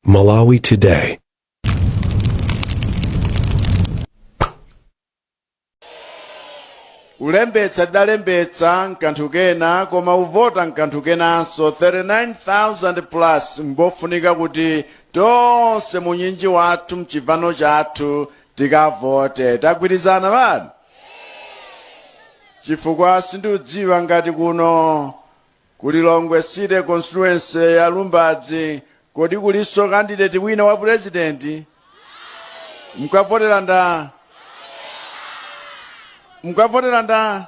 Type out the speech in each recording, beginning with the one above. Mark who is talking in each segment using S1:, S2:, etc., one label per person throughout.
S1: Malawi Today.
S2: Kulembetsa tidalembetsa nkanthu kena, koma uvota nkanthu kenanso. 39,000 plus mbofunika kuti tonse munyinji wathu, mchivano chathu, tikavote. Tagwirizana bani? Chifukwa sindikudziwa ngati kuno ku Lilongwe City constituency ya Lumbadzi, kodi kulinso candidate wina wa president? Mukavotera nda? Mukavotera nda?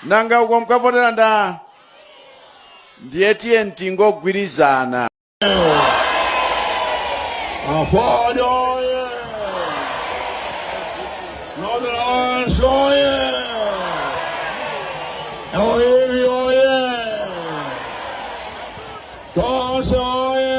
S2: Nanga uko mukavotera nda? Ndiye tiye tingogwirizana.
S3: Aford oye! Northern Alliance oye! Oye oye! Tonse oye!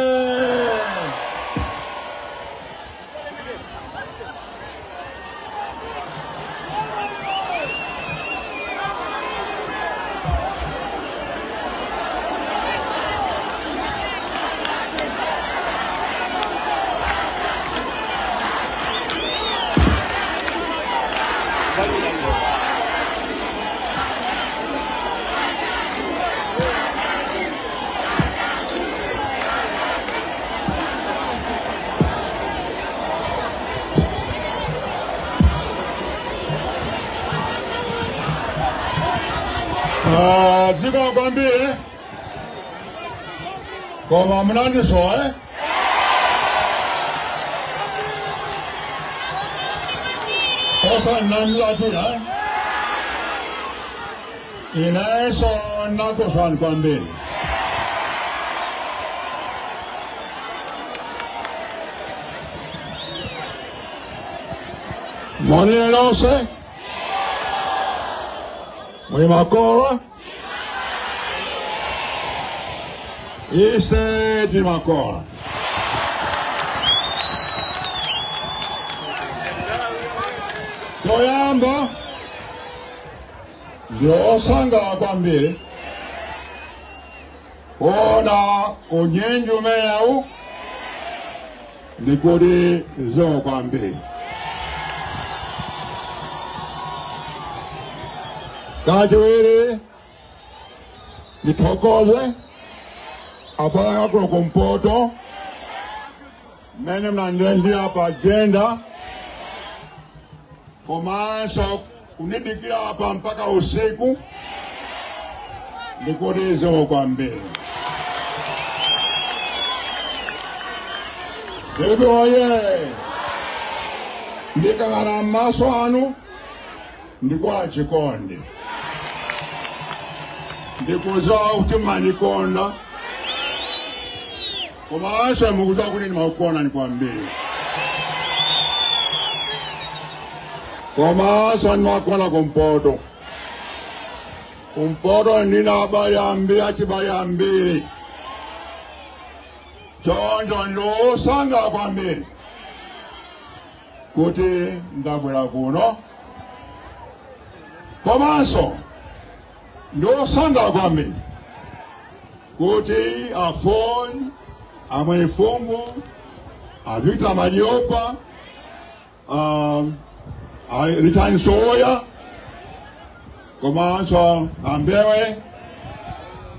S3: Ah, zikomo kwambiri, koma munandisowa, eh? Osanamlatu, eh? Inenso nakusowani kwambiri. Moni nonse, muli makolo, ise tili makolo. Toyamba, ndiosangalala kwambiri kuona unyinji umenewu, ndikuti zikomo kwambiri. Kachiwiri, ndithokoze abale kuno kumpoto mmene mnandilandira pa agenda komanso kundidikira apa mpaka usiku, ndikuti zikomo kwambiri. DPP oye! Ndikayang'ana m'maso anu ndikuona chikondi, ndikudziwa kuti mumandikonda komanso mukudziwa kuti ndimakukondani kwambiri, komanso ndimakonda kumpoto. Kumpoto ndina abale ambiri, achibale ambiri, choncho ndiosangalala kwambiri kuti ndabwera kuno, komanso ndiosangalala kwambiri kuti Aford, a Mwenifumbo, a Victor Madiopa, a Richard Msowoya komanso a Mbewe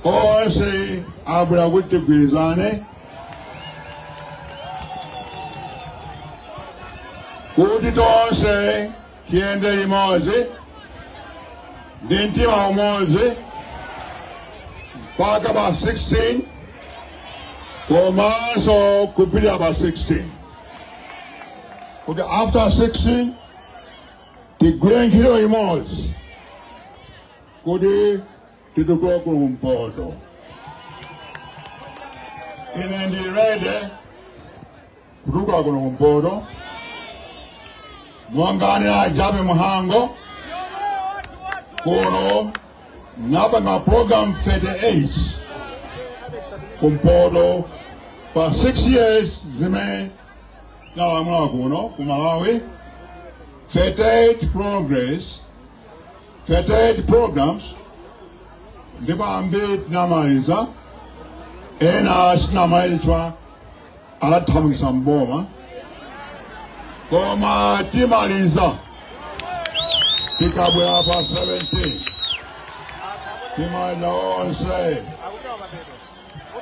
S3: onse abwera kuti tigwirizane kuti tonse tiyende limodzi ndi mtima umodzi mpaka pa 16 komanso kupitira pa 16, kuti after 16 tigwire ntchito imodzi kuti titukule kumpoto. Ine ndi ready kutukula kuno kumpoto monga anena Jappie Mhango. Kuno napanga program 38 kumpoto pa 6 years zimene nalamula kuno ku Malawi, 38 progress, 38 programs, ndipo ambiri tinamaliza, ena sitinamaliza. Anathamangitsa mboma, koma timaliza tikabwera pa 17, timaliza onse.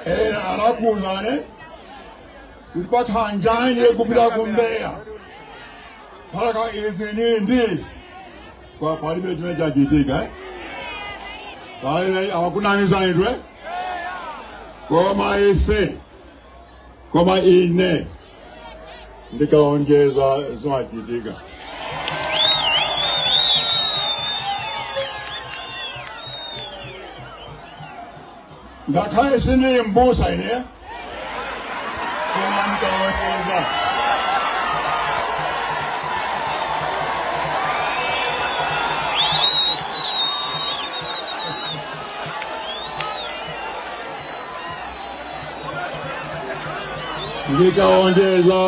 S3: Ena anakuuzani kuti pakhanjanje kupita kumbeya palaka izi ni ndizi kwa palibe chimene chachitika, eh? Palibe, awakunamizani, koma ife, koma ine ndikaonjeza zimachitika. Ngakhale sindili mbusa ine, koma ndikaonjeza. Ndikaonjeza,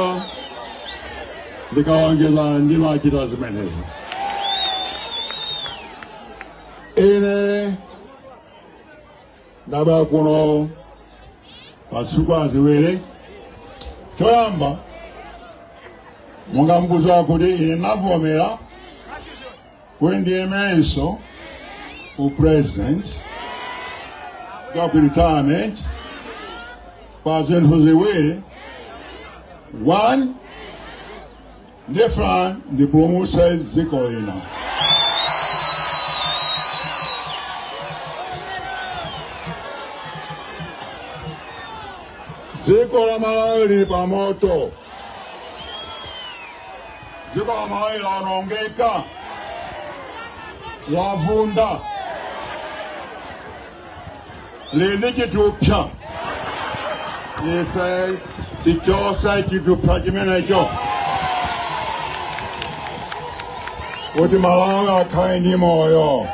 S3: ndikaonjeza ndimachita zimenezo. Ine ndabwera kuno masiku aziwiri. Choyamba, monga mukudziwa kuti ine navomera kuti ndiyemenso upresident ku retirement pa zinthu ziwiri. One, ndifuna ndipulumutse dziko lino. Dziko la Malawi lili pa moto. Dziko la Malawi laonongeka, lavunda, lili ndi chithupsa. Ife tichotse chithupsa chimenecho kuti Malawi akhale ndi moyo.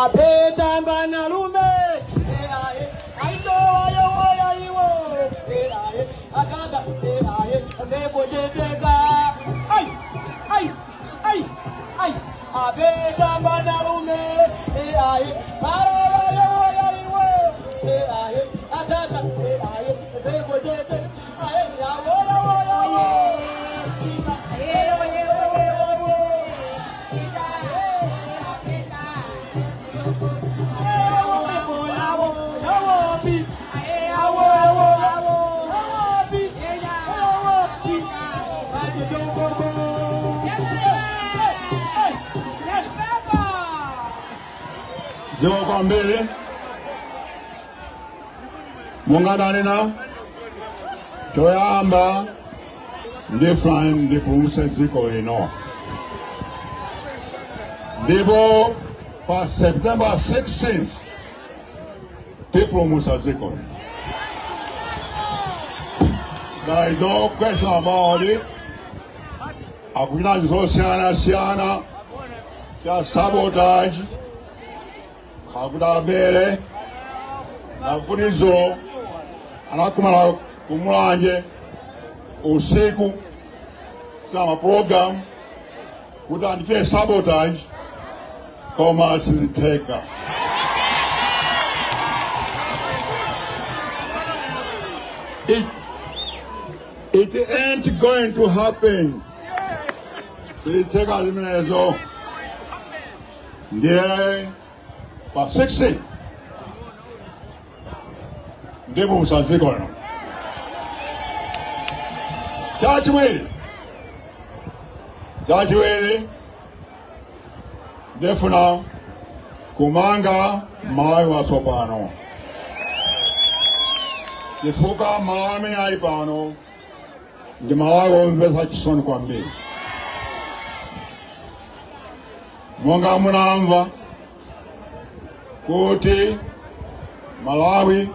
S1: Apetamba nalume eraye aisowayo woya iwo eraye atata eraye afekocheteka ai ai ai ai apetamba nalume eraye parawayo woya iwo eraye atata eraye afekocheteka ai yawoya woya wo.
S3: Zikomo kwambiri. Monga ndanena, choyamba ndifuna ndipulumutse dziko lino, ndipo pa September 16th tipulumutsa dziko lino. There is no question about it. Akuchita zosiyanasiyana cha sabotage, akuti abere nakunizo anakumana kumulanje usiku sama program kuti andichite sabotage, koma sizitheka. It ain't going to happen. Sizitheka zimenezo. Ndiye pa 16 ndipo musaziko lino. Chachiwiri, ndifuna kumanga Malawi watsopano, chifukwa Malawi amene ali pano ndi Malawi omvetsa chisoni kwambiri. Monga munamva kuti Malawi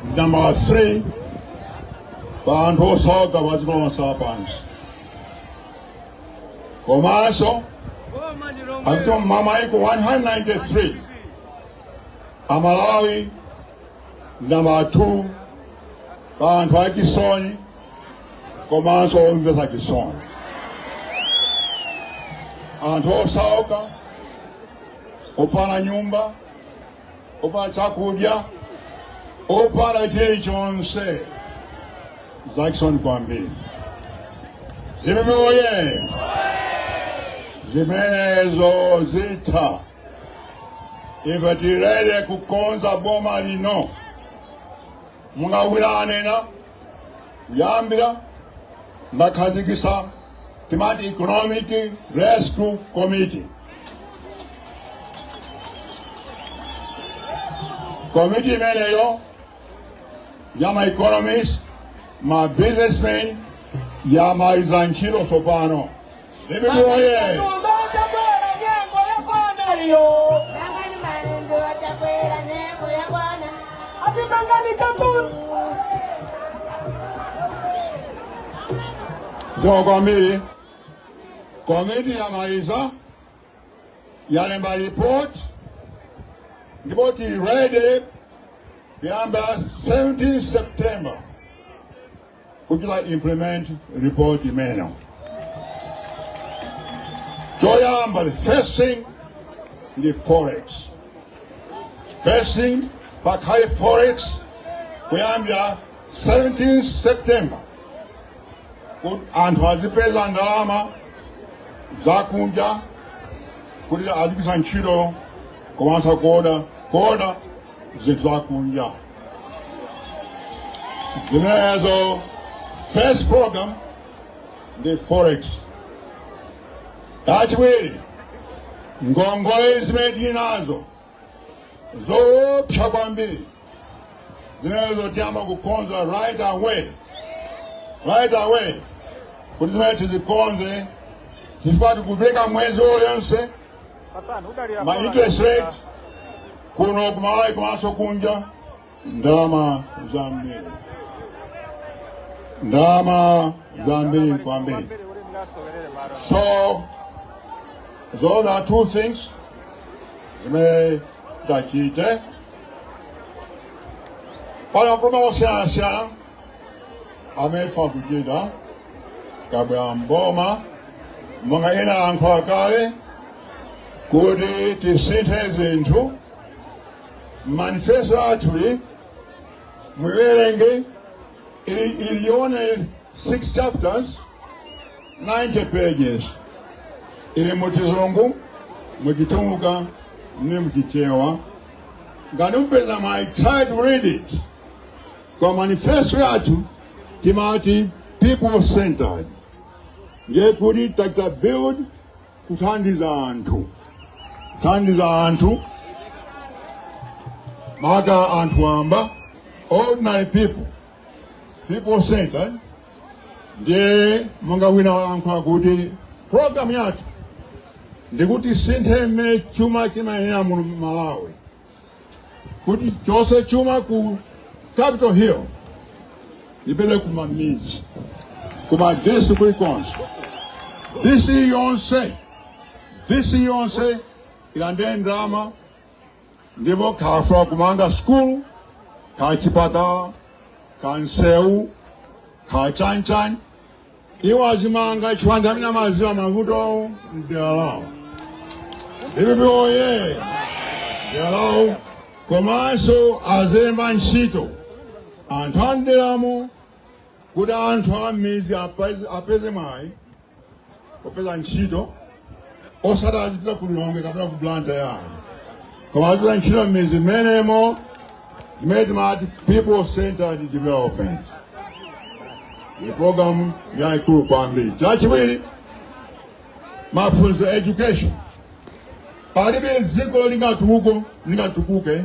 S3: ndi namba 3 pa anthu osauka pa dziko lonse lapansi, komanso akuti mmamayiko 193 Amalawi ndi namba 2 pa anthu achisoni komanso omvetsa chisoni, anthu osauka, opanda nyumba, opanda chakudya, Opanda chilichonse, zachisoni kwambiri. DPP oye! Zimenezo zitha. Ife tili ready kukonza boma lino. Mungawira anena kuyambira ndakhazikisa timati Economic Rescue Committee. Komiti imeneyo ya ma economists, ma businessmen, yamaliza ntchito tsopano. DPP oye!
S1: Tumba Chakwera, nyengo yakwana iyo.
S4: Mangani malembe wa Chakwera, nyengo yakwana.
S1: Ati mangani kampuni.
S3: Zikomo kwambiri. Komiti yamaliza, yalemba report, ndipo tili ready kuyamba 17 September kuchita implement report imeneyo. Choyamba, the first thing ndi forex. First thing, pakhale forex kuyambira 17 September, kuti anthu azipeza ndalama zakunja kuti azigwiritsa ntchito komanso kuoda zinthu zakunja zimenezo. First program ndi forex. Kachiwiri, ngongole zimene tili nazo zoopsa kwambiri, zimenezo tiyamba kukonza right away, right away, kuti zimene tizikonze, chifukwa tikupereka mwezi uliwonse ma interest rate kuno kumalawi komanso kunja ndalama zambiri, ndalama zambiri kwambiri. So those are two things zimene tachite. Pali mapulogalamu osiyanasiyana amene tifuna kuchita tikabwera mboma, monga ena alankhula kale kuti tisinthe zinthu. Manifesto yathu muiwerenge, ili only 6 chapters, 90 pages, ili muchizungu, muchitumbuka ndi muchichewa. Ngati mupeza mwayi, try to read it. Kwa manifesto yathu timati people centered, ndiye kuti tachita build kuthandiza anthu, kuthandiza anthu, maka anthu wamba, ordinary people, people centered. Ndiye monga wina walankhula kuti program yathu ndikuti tisinthe mmene chuma chimayendera muno Malawi, kuti tichotse chuma ku Capitol Hill ipite kumamidzi, kuma district kulikonse. DC yonse, DC yonse ilandire ndalama, ndipo kafuna kumanga skulu, ka chipatala, ka nsewu, ka chanchan, iwo azimanga chifukwa ndi amene amaziwa mavuto mdera lawo. DPP oye! Mdera lawo. Komanso azilemba ntchito anthu a mderamo, kuti anthu a m'midzi apeze mwayi popeza ntchito, osati azipita ku Lilongwe kapena ku Blantyre ayi, koma azipeza ntchito m'midzi mmenemo, imene timati people centered development. Ni program yaikulu kwambiri. Chachiwiri, maphunziro, education. Palibe dziko lingatukuke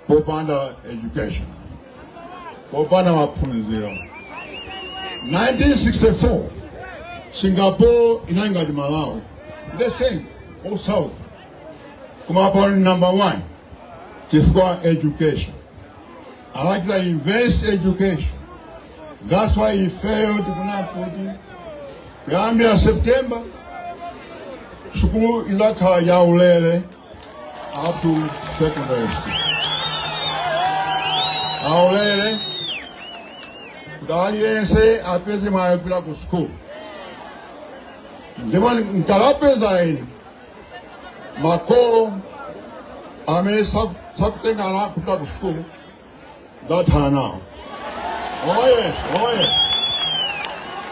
S3: popanda education, popanda maphunziro. 1964 Singapore inali ngati Malawi, the same, osauka, koma pano number one chifukwa education. Anachita invest education. That's why ifeyo tikunena kuti kuyambira September sukulu izakhala yaulere up to secondary school, yaulere, kuti aliyense apeze mwayi kupita ku sukulu. Ndipo nkalapeza ine makolo amene sakutengana kupita ku sukulu, Ndathana nawo. Oh yes, oh yes.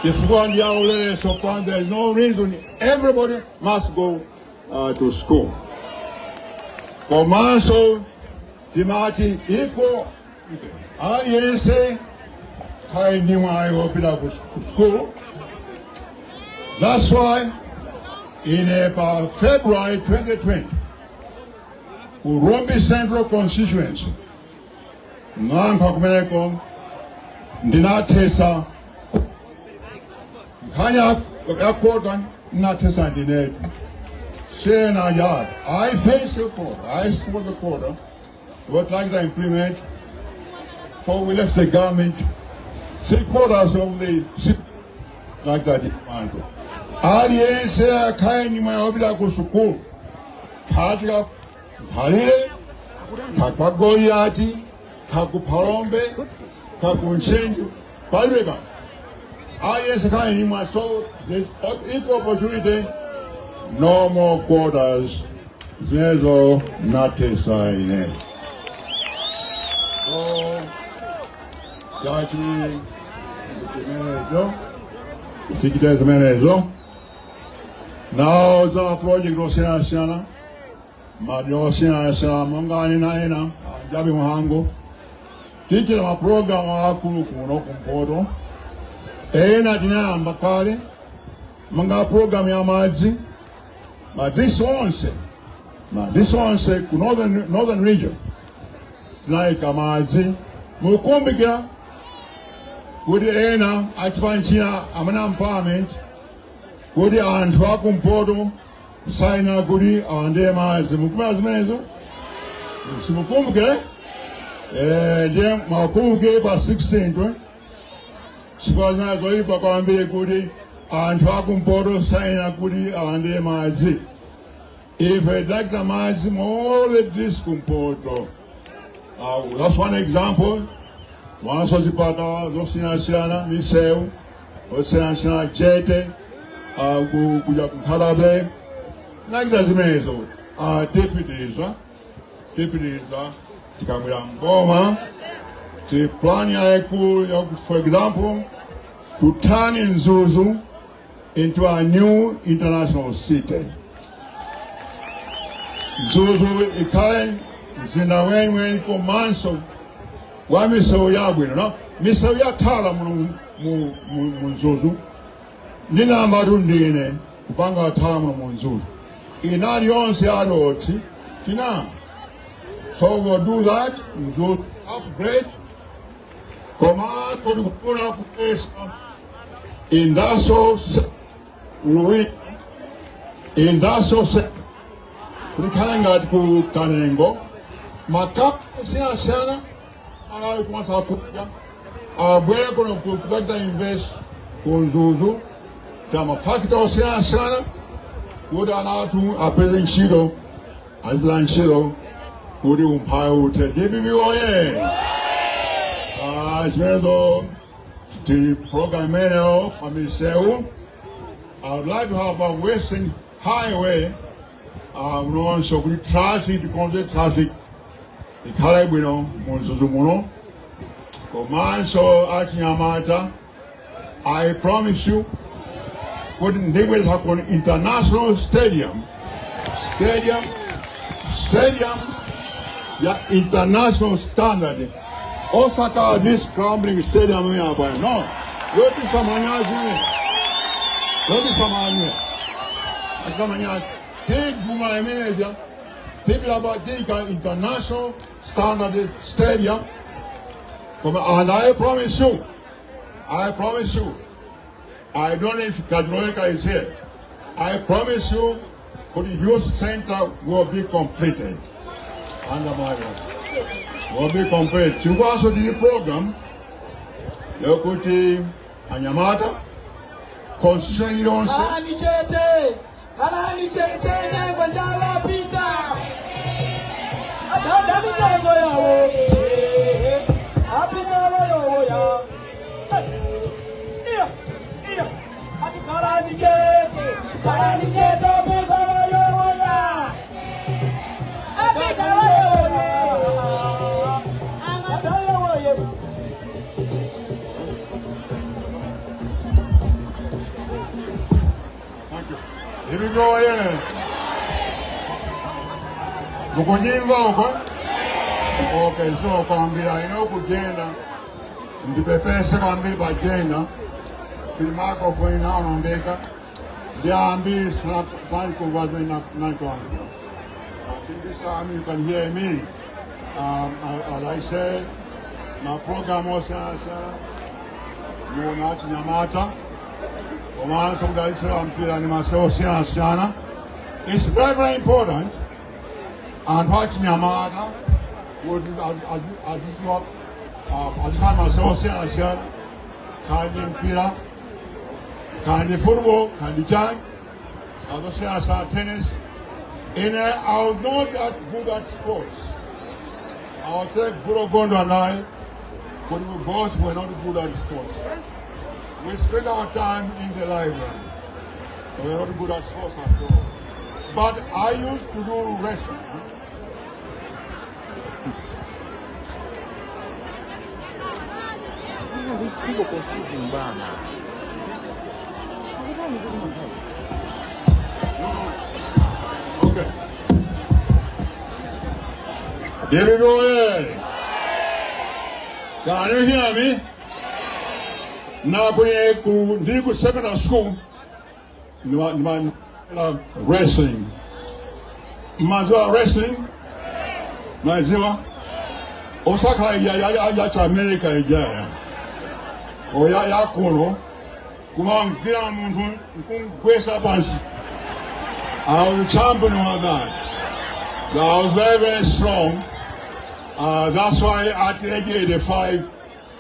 S3: Chifukwa ndi yaulere, so there is no reason, everybody must go to school. Komanso timati iko aliyense akhale ndi mwayi wopita ku school. That's why in pa February 2020 ku Rumphi Central Constituency mwankha kumeneko ndinathesa nkhani ya quota, ndinathesa ndinetu sena yard. I face the quota. I support the quota. What like to implement, so we left the government three quarters of the like that demand. Aliyense akhale ndi mwayi wopita ku sukulu, khatika Nthalire, khakwa Goliati, khaku Phalombe, khaku Ntcheu, palibe kanthu. Aliyense akhale ndi mwayi, so there's equal opportunity, no more quotas. Zimenezo nathesa ine. So chachiwiri chimenecho, tichite zimenezo. Nawo za project osiyanasiyana, madera osiyanasiyana, monga anena ena Jabi Muhango, tichita mapulogalamu akulu kuno kumpoto. Ena tinayamba kale, monga program ya madzi, madisi onse, madisi onse ku northern region tinayika madzi. Mukumbukira kuti ena achipani china amene am parliament kuti anthu akumpoto saina kuti alandire madzi. Mukumbukira zimenezo? Simukumbukire? Eh, ndiye makumbukire pa 16 chifukwa zinazo zoyipa kwambiri kuti anthu akumpoto saina kuti alandire madzi. Ife tidakita madzi mu all the districts kumpoto. That's one example. Mwanso zipatala zosiyanasiyana, misewu osiyanasiyana, jete kuja kunkhalabe nakita zimenezo. Tipitiriza tikamwira mboma ti plan yayikulu ya, for example, to turn Mzuzu into a new international city. Mzuzu ikhale mzinda weniweni komanso wa misewu yabwino, no misewu yathala muno mu Mzuzu. Ndinambatu ndine kupanga thala muno mu Mzuzu, inali yonse yadoti tina. So we'll do that, Mzuzu upgrade. Komanso tikufuna kupesa industrial industrial sector kulikhala ngati ku Kanengo, makampani osiyanasiyana alawi kumanso akudya abwere kuno kukachita invest ku Mzuzu ta mafakita osiyanasiyana kuti ana athu apeze ntchito, azipeza ntchito kuti umphawi uthe. DPP oye! Ah, zimenezo tili program imeneyo pa misewu. I would like to have a western highway unonso kuti traffic tikonze traffic ikhale bwino mu Mzuzu muno. Komanso achinyamata, I promise you kuti ndibweza ku international stadium, stadium ya international standard, osaka this crumbling stadium yapa, no, yotisamanyazi, yotisamanyazi, atisamanyazi. Tiguma imeneja tipilapa tika international standard stadium. Koma, and I promise you, I promise you, I don't know if Kajoloweka is here. I promise you, the youth center will be completed under my watch. Will be completed. Chikwaso tili program yokuti anyamata constitution ilonse.
S1: Khalani chete, khalani chete, nyengo njawapita adada mitengo yawo apita wayowoya iya iya ati khalani chete, khalani chete, apita wayowoya, apita wayowoya, adayowoye.
S3: Thank you. Here we go again. Mukundimva uko? Okay, so kwambira ino kugenda ndipepese kwambiri pagenda kuli microphone inaonongeka ndiambi sanikuva nalikuambira. I think this time you can hear me. As I say, my program osiyana-siyana muona achinyamata komanso kudalisira mpira ni masewero osiyana-siyana. It's very, very important anthu achinyamata kuti azisiwa azikhala masewero osiyana-siyana, kandi mpira, kandi football, kandi chani azosiyana-siyana, tennis. Ine, I was not that good at sports. I was take Goodall Gondwe and I, but we both were not good at sports. We spent our time in the library. We were not good at sports at all. But I used to do wrestling. Huh?
S5: These people confusing bana. Akutani kuti mankhwala.
S3: Okay. Here we go again. Can you hear me? Na kwenye ku ndili ku secondary school nima wrestling. Maziwa wrestling? Maziwa? Osaka ya cha America ija ya. O ya kuno kumangwira munthu nkugwesa pansi. I was a champion of that. I was very, very strong. That's why at age 85,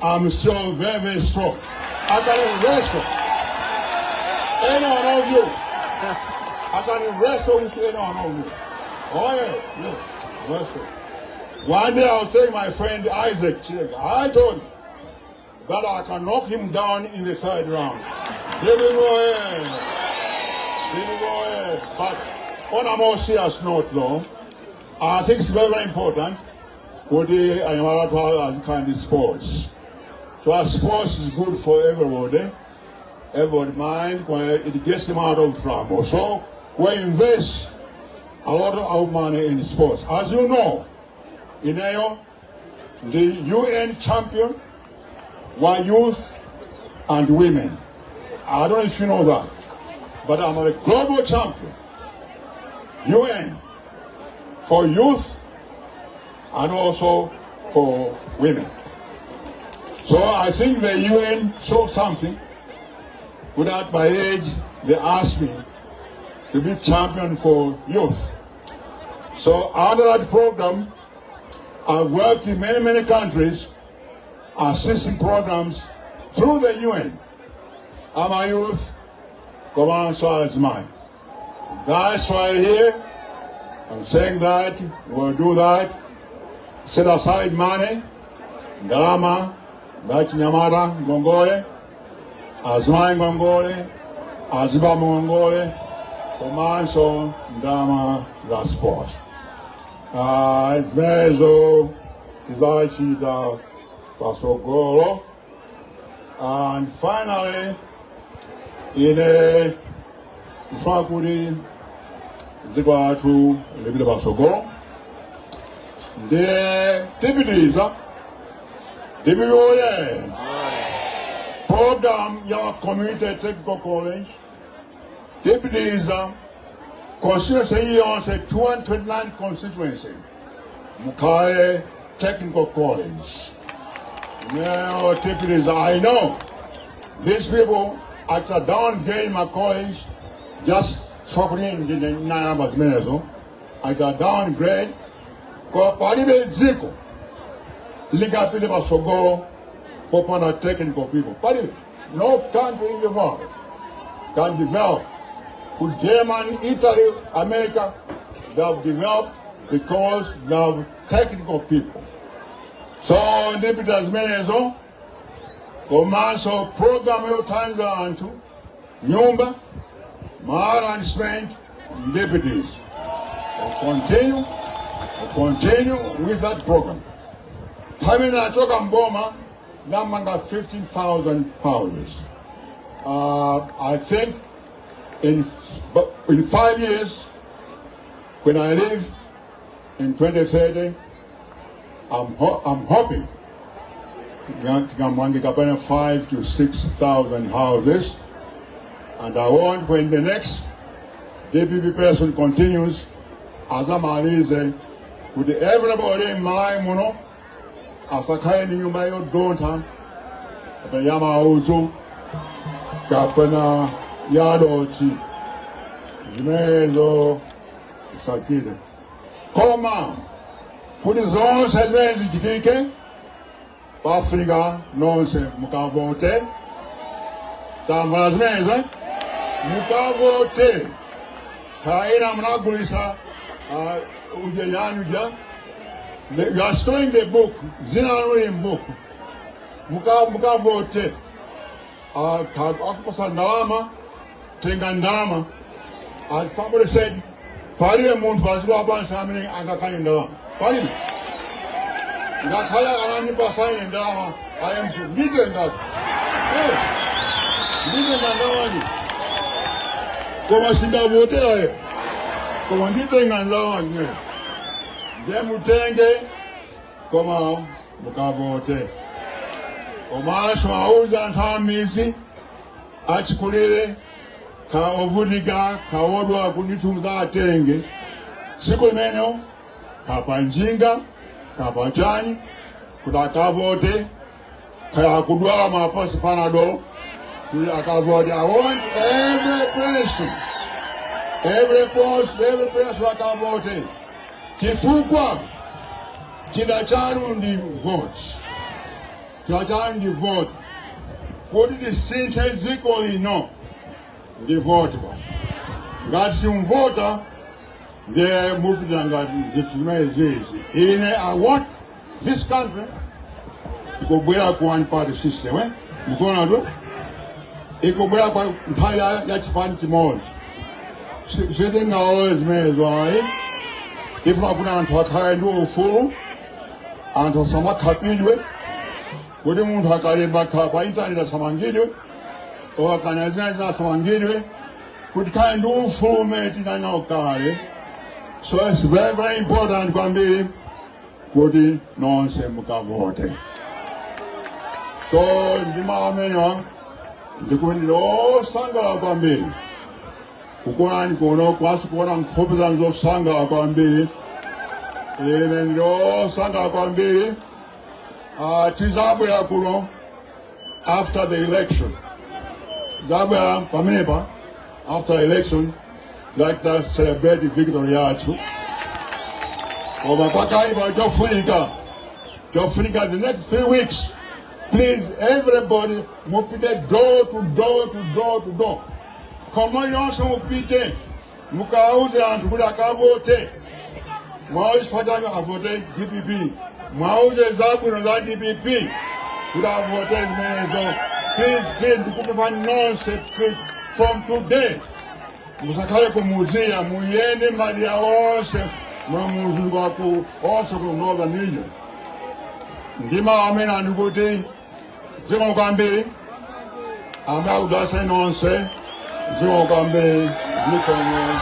S3: I'm still very, very strong. I can wrestle any one of you. I can wrestle with any one of you. Oh yeah, wrestle. One day I was telling my friend Isaac Chilenga, I told him that I can knock him down in the third round. Here we go, yeah. Here we go, yeah. But on a more serious note though, I think it's very, very important kuti anyamata azikhala ndi sports. So our sports is good for everybody. Everybody mind, it gets them out of trouble. So we invest a lot of our money in sports. As you know, ineyo, the UN champion were youth and women. I don't know if you know that, but I'm a global champion, UN, for youth and also for women. So I think the UN saw something. Without my age, they asked me to be champion for youth. So under that program, I worked in many, many countries, assisting programs through the UN. I'm a youth, komanso azimayi. That's why here, I'm saying that, we'll do that. Set aside money, ndalama, achinyamata, ngongole, azimayi ngongole, azibambo ngongole, komanso ndalama za sports. Zimenezo tizachita pasogolo. And finally, ine ndifuna kuti dziko lathu lipite pasogolo, ndiye tipitiriza DPP oye! Program ya community technical college tipitiriza constituency iliyonse, 229 constituency, mukhale technical college. Now tipitiriza. I know these people actually downgrade my college just for ndinayamba zimenezo, aka downgrade kwa palibe dziko lingapite pasogolo popanda technical people. Palibe. No country in the world can develop. Ku Germany, Italy, America, they have developed because they have technical people. So ndipita zimenezo, komanso program yothandiza anthu nyumba, mara and cement, deputies. We'll continue with that program. Pamene nachoka mboma Ndamanga 15,000 houses. I think in 5 years, when I leave in 2030, I'm hoping tikamange kapena 5 to 6,000 houses. And I want, when the next DPP person continues, azamalize kuti everybody in Malawi muno asakhale ndi nyumba yodontha kapena ya maudzu kapena ya dothi. Zimenezo zisachitike. Koma kuti zonse zimene zichitike, pafunika nonse mukavote. Tamvana zimenezo? Mukavote. Kaina munagulisa uje yanu ja. You are still in the book, zina lanu in book. Mukavote. Akupasa ndalama, tenga ndalama. As somebody said, palibe munthu padziko lapansi amene angakane ndalama. Palibe. Ngakhale akanandipasa ine ndalama, I am sure nditenga. Nditenga ndalama. Koma sindavotera ye. Koma nditenga ndalama zimene. Ndiye mutenge, koma mukavote. Komanso auza anthu amizi achikulire ka ovutika kaodwa kunditumza atenge siku limene kapanjinga kapachani kuti akavote, kaya kudwala mapasi Panado kuti akavote. I want every person, every post, every person akavote, chifukwa chida chanu ndi vote, chida chanu ndi vote. Kuti tisinthe dziko lino ndi vote basi. Ngati simvota, ndiye mupita ngati zinthu zimene zizi. Ine I want this country ikubwera ku one party system, eh? Mukuona tu ikubwera kwa nthawi ya chipani chimodzi. Sitingaole zimenezo ayi. Tifuna kuti anthu akhale ndi ufulu, anthu asamakhapidwe, kuti munthu akalemba pa intaneti asamangidwe, okakana zina zina asamangidwe, kuti khale ndi ufulu umene tinali nawo kale. So it's very, very important kwambiri kuti nonse mukavote. So ndima amenewa ndikuti ndiosangalala kwambiri kukuonani kuno, kwasi kuona nkhope zanu zosangalala kwambiri. Ine ndiosangalala kwambiri. Tizabwera kuno after the election. Zabwera pamenepa after election, like to celebrate the victory yathu. Koma pakaipa chofunika, the next 3 weeks, please, everybody mupite door to door to door to door. Koma yonse mupite mukauze anthu kuti akavote. Mwauze fatanga avote DPP, mwauze zabwino za DPP kuti avote zimenezo. Please, please, ndikupempha nonse, please, from today musakhale kumudziya, muyende madera onse mulamuzuluka ku onse ku Northern Region. Ndima amene andikuti zikomo kwambiri, amene akudasa nonse, zikomo kwambiri, zikomo.